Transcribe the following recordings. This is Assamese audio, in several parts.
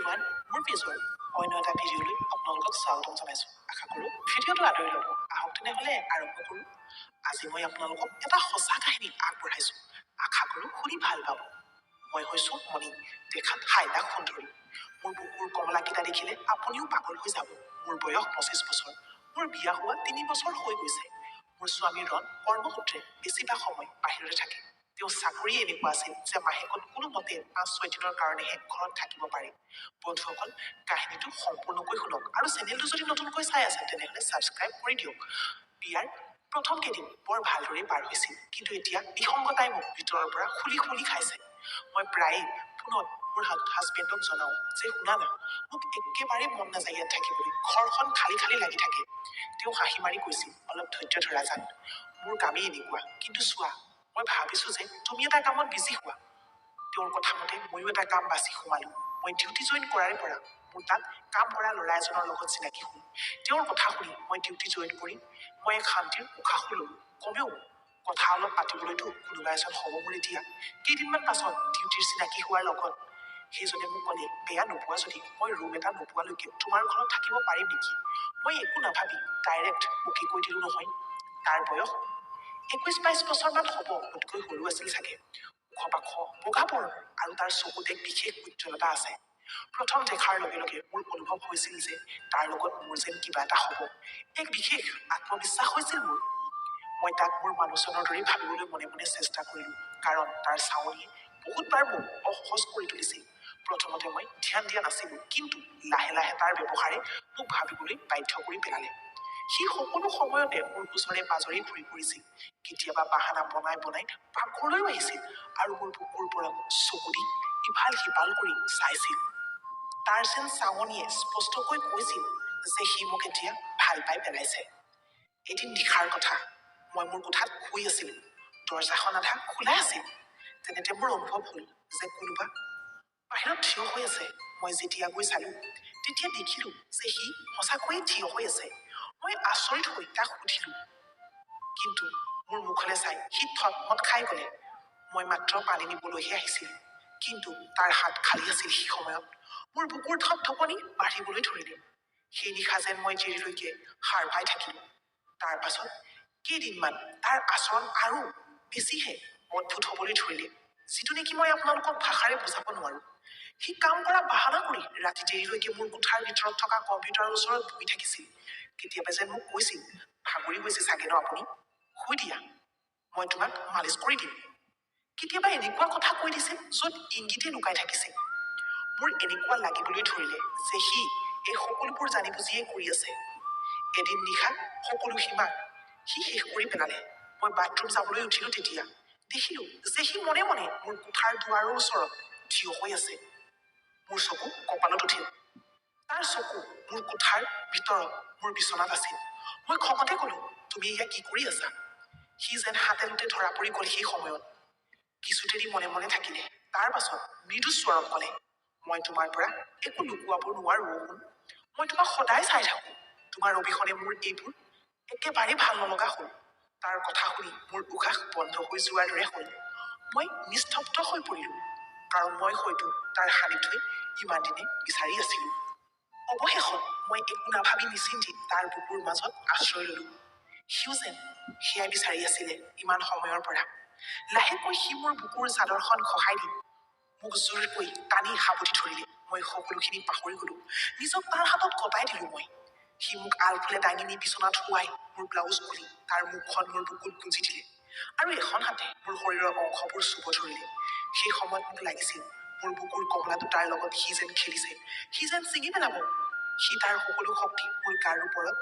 এভৰিৱান, মোৰ পেজৰ অন্য এটা ভিডিঅ'লৈ আপোনালোকক স্বাগতম জনাইছোঁ। আশা কৰোঁ ভিডিঅ'টো আদৰি ল'ব। আহক তেনেহ'লে আৰম্ভ কৰোঁ। আজি মই আপোনালোকক এটা সঁচা কাহিনী আগবঢ়াইছোঁ, আশা কৰোঁ শুনি ভাল পাব। মই হৈছোঁ মণি, দেখাত সাইলাখ সুন্দৰী। মোৰ বুকুৰ কমলাকেইটা দেখিলে আপুনিও পাগল হৈ যাব। মোৰ বয়স 25 বছৰ। মোৰ বিয়া হোৱা 3 বছৰ হৈ গৈছে। মোৰ স্বামী ৰণ কৰ্মসূত্ৰে বেছিভাগ সময় বাহিৰতে থাকে। তেওঁ চাকৰি এনেকুৱা আছিল যে মাহেকত কোনোমতে 5-6 দিনৰ কাৰণেহে ঘৰত থাকিব পাৰে। বন্ধুসকল, কাহিনীটো সম্পূৰ্ণকৈ শুনক আৰু চেনেলটো যদি নতুনকৈ চাই আছে তেনেহ'লে ছাবস্ক্ৰাইব কৰি দিয়ক। বিয়াৰ প্ৰথম কেইদিন বৰ ভালদৰেই পাৰ হৈছিল, কিন্তু এতিয়া নিসংগতাই মোক ভিতৰৰ পৰা খুলি খুলি খাইছে। মই প্ৰায়ে ফোনত মোৰ হাজবেণ্ডক জনাওঁ যে শুনা না, মোক একেবাৰে মন নাযায় ইয়াত থাকিবলৈ, ঘৰখন খালী খালী লাগি থাকে। তেওঁ হাঁহি মাৰি কৈছিল, অলপ ধৈৰ্য ধৰা জান, মোৰ কামেই এনেকুৱা। কিন্তু চোৱা, মই ভাবিছোঁ যে তুমি এটা কামত বিজি হোৱা। তেওঁৰ কথা মতে ময়ো এটা কাম বাছি সোমালোঁ। মই ডিউটি জইন কৰাৰে পৰা মোৰ তাত কাম কৰা ল'ৰা এজনৰ লগত চিনাকি হ'ল। তেওঁৰ কথা শুনি মই ডিউটি জইন কৰি মই এক শান্তিৰ উশাহো ল'লোঁ। কমেও কথা অলপ পাতিবলৈতো কোনোবা এজন হ'ব মোৰ এতিয়া। কেইদিনমান পাছত ডিউটিৰ চিনাকি হোৱাৰ লগত সেইজনে মোক ক'লে, বেয়া নোপোৱা যদি মই ৰুম এটা নোপোৱালৈকে তোমাৰ ঘৰত থাকিব পাৰিম নেকি? মই একো নাভাবি ডাইৰেক্ট অ'কে কৈ দিলোঁ নহয়। তাৰ বয়স 21-22 বছৰমান হ'ব, মোতকৈ সৰু আছিল চাগে। ওখ পাখ, বগা বৰণৰ আৰু তাৰ চকুত এক বিশেষ উজ্জ্বলতা আছে। প্ৰথম দেখাৰ লগে লগে মোৰ অনুভৱ হৈছিল যে তাৰ লগত মোৰ যেন কিবা এটা হ'ব। এক বিশেষ আত্মবিশ্বাস হৈছিল মোৰ। মই তাক মোৰ মানুহজনৰ দৰেই ভাবিবলৈ মনে মনে চেষ্টা কৰিলোঁ, কাৰণ তাৰ চাৱনিয়ে বহুতবাৰ মোক অসহজ কৰি তুলিছিল। প্ৰথমতে মই ধ্যান দিয়া নাছিলোঁ, কিন্তু লাহে লাহে তাৰ ব্যৱহাৰে মোক ভাবিবলৈ বাধ্য কৰি পেলালে। সি সকলো সময়তে মোৰ ওচৰে পাজৰে ঘূৰি ফুৰিছিল। কেতিয়াবা বাহানা বনাই বনাই পাকঘৰলৈও আহিছিল আৰু মোৰ বুকুৰ পৰা চকু দি ইফাল সিফাল কৰি চাইছিল। তাৰ যেন চাৱনিয়ে স্পষ্টকৈ কৈছিল যে সি মোক এতিয়া ভাল পাই পেলাইছে। এদিন নিশাৰ কথা, মই মোৰ কোঠাত শুই আছিলোঁ। দৰ্জাখন আধা খোলা আছিল। তেনেতে মোৰ অনুভৱ হ'ল যে কোনোবা বাহিৰত থিয় হৈ আছে। মই যেতিয়া গৈ চালোঁ তেতিয়া দেখিলোঁ যে সি সঁচাকৈয়ে থিয় হৈ আছে। মই আচৰিত হৈ তাক সুধিলোঁ, কিন্তু মোৰ মুখলৈ চাই সি থতমত খাই গ'লে। মই মাত্ৰ পানী নিবলৈহে আহিছিলোঁ, কিন্তু তাৰ হাত খালী আছিল সেই সময়ত। মোৰ বুকুৰ ধপধপনি বাঢ়িবলৈ ধৰিলে। সেই নিশা যেন মই দেৰিলৈকে সাৰ পাই থাকিলোঁ। তাৰ পাছত কেইদিনমান তাৰ আচৰণ আৰু বেছিহে অদ্ভুত হ'বলৈ ধৰিলে, যিটো নেকি মই আপোনালোকক ভাষাৰে বুজাব নোৱাৰোঁ। সি কাম কৰা বাহানা কৰি ৰাতি দেৰিলৈকে মোৰ কোঠাৰ ভিতৰত থকা কম্পিউটাৰৰ ওচৰত বহি থাকিছিল। কেতিয়াবা যেন মোক কৈছিল, ভাগৰি গৈছে চাগে ন আপুনি, শুই দিয়া, মই তোমাক মালিচ কৰি দিম। কেতিয়াবা এনেকুৱা কথা কৈ দিছিল য'ত ইংগিতে লুকাই থাকিছিল। মোৰ এনেকুৱা লাগিবলৈ ধৰিলে যে সি এই সকলোবোৰ জানি বুজিয়ে কৰি আছে। এদিন নিশা সকলো সীমা সি শেষ কৰি পেলালে। মই বাথৰুম যাবলৈ উঠিলোঁ, তেতিয়া দেখিলোঁ যে সি মনে মনে মোৰ কোঠাৰ দুৱাৰৰ ওচৰত থিয় হৈ আছে। মোৰ চকু কপালত উঠিল। তাৰ চকু মোৰ কোঠাৰ ভিতৰত মোৰ বিচনাত আছিল। মই খঙতে ক'লো, তুমি এয়া কি কৰি আছা? সি যেন হাতে লোতে ধৰা পৰি গ'ল সেই সময়ত। কিছু দেৰি মনে মনে থাকিলে। তাৰ পাছত মৃদু স্বৰত ক'লে, মই তোমাৰ পৰা একো লুকুৱাব নোৱাৰো সোণ। মই তোমাক সদায় চাই থাকোঁ। তোমাৰ অবিহনে মোৰ এইবোৰ একেবাৰে ভাল নলগা হ'ল। তাৰ কথা শুনি মোৰ উশাহ বন্ধ হৈ যোৱাৰ দৰে হ'ল। মই নিস্তব্ধ হৈ পৰিলোঁ, কাৰণ মই হয়তো তাৰ সান্নিধ্যই ইমান দিনে বিচাৰি আছিলোঁ। অৱশেষত মই একো নাভাবি নিচিন্তি তাৰ বুকুৰ মাজত আশ্ৰয় ল'লোঁ। সিও যেন সেয়াই বিচাৰি আছিলে ইমান সময়ৰ পৰা। লাহেকৈ সি মোৰ বুকুৰ চাদৰখন খহাই দি মোক জোৰকৈ টানি সাৱটি ধৰিলে। মই সকলোখিনি পাহৰি গ'লোঁ, নিজক তাৰ হাতত গতাই দিলোঁ মই। সি মোক আলফুলে দাঙি নি বিচনাত শুৱাই মোৰ ব্লাউজ খুলি তাৰ মুখখন মোৰ বুকুত গুঁজি দিলে আৰু এখন হাতে মোৰ শৰীৰৰ অংশবোৰ চুব ধৰিলে। সেই সময়ত মোক লাগিছিল মোৰ বুকুৰ কমলা দুটাৰ লগত সি যেন খেলিছে, সি যেন ছিঙি পেলাব। সি তাৰ সকলো শক্তি মোৰ গাৰ ওপৰত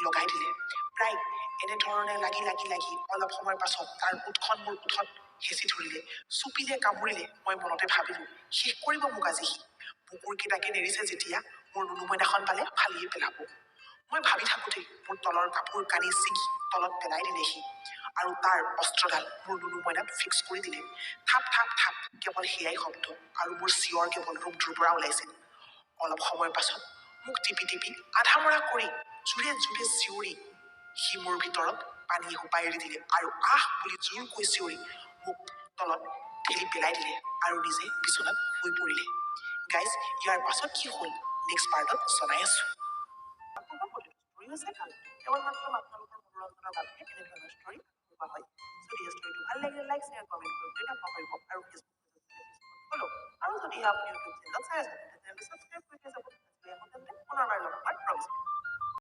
লগাই দিলে। প্ৰায় এনেধৰণে লাগি লাগি লাগি অলপ সময়ৰ পাছত তাৰ ওঁঠখন মোৰ ওঁঠত হেঁচি ধৰিলে, চুপিলে, কামুৰিলে। মই মনতে ভাবিলোঁ, শেষ কৰিব মোক আজি সি। বুকুৰ কেইটাকে নেৰিছে যেতিয়া মোৰ নুনু মইনাখন পালে ফালিয়ে পেলাব। মই ভাবি থাকোঁতেই মোৰ তলৰ কাপোৰ কানি ছিঙি তলত পেলাই দিলে সি আৰু তাৰ অস্ত্ৰডাল মোৰ নুনু মইনাত ফিক্স কৰি দিলে। থাপ থাপ থাপ, কেৱল সেয়াই শব্দ আৰু মোৰ চিঞৰ কেৱল ৰুমটোৰ পৰা ওলাইছিল। অলপ সময়ৰ পাছত মোক টিপি টিপি আধা মৰা কৰি জোৰে জোৰে চিঞৰি সি মোৰ ভিতৰত পানী এসোপা এৰি দিলে আৰু আহ বুলি জোৰকৈ চিঞৰি মোক তলত ঠেলি পেলাই দিলে আৰু নিজে বিচনাত শুই পৰিলে। গাইজ, ইয়াৰ পাছত কি হ'ল নেক্সট পাৰ্টত জনাই আছোঁ। আপোনালোকৰ প্ৰতিটো ষ্টৰী হৈছে কাল্পনিক, কেৱল মাত্ৰ আপোনালোকৰ মনোৰঞ্জনৰ বাবেহে এনেধৰণৰ ষ্টৰী আগবঢ়োৱা হয়। যদি এই ষ্টৰীটো ভাল লাগিলে লাইক, শ্বেয়াৰ, কমেণ্ট কৰিবলৈ নাপাহৰিব আৰু ফেচবুক ফ'ল' আৰু যদিহে আপুনি ইউটিউব চেনেলত চাই আছে, তেন্তে চেনেলটো ছাবস্ক্ৰাইব কৰি থৈ যাব। আজিলৈ আহোঁ তেন্তে, পুনৰবাৰ লগ পোৱাৰ প্ৰমিছ।